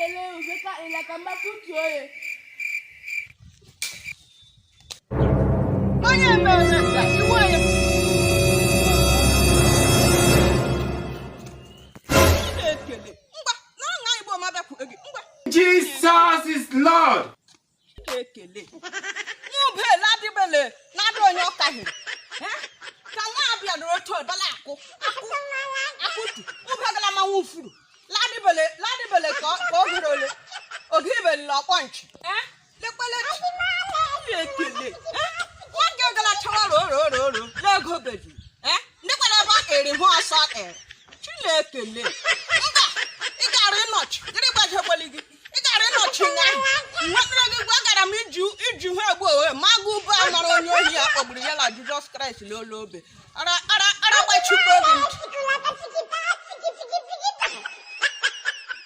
Chineke ubeka ilaka mmakutu oye. Onye mere ka iwe ya. Chinekele. Ngwa, na ọṅa Igbo ma bịakwuo gị. Ngwa. Jesus is Lord. Chinekele. Nwube ladibele na-adị onye ọka hiri. Ka nwa abịa nụrụ otu ọbala akụ. Akụ. Akụtu. Ube gala ma nwufuru. Ladibele ladibele ka ọ gụrụ ole. Ogibele la ọkpọ nchi. Lekwele. Chinekele. Nwa gị gala chawa ro ro ro ro. Lego beji. Ndekwele ebe ọ eri hụ ọsọ eri. Chinekele. Mba, ị gara ịnọchi. Gịnị gbajekwele gị? Ị gara ịnọchi nga ahụ. Nwetara gị gwa gara m iji iji hụ egbu onwe ma agụ ube a nara onye ohi ya kpọgburu ya na Jizọs Kraịst n'olu obe. Ara ara ara gbachikwa gị ntị.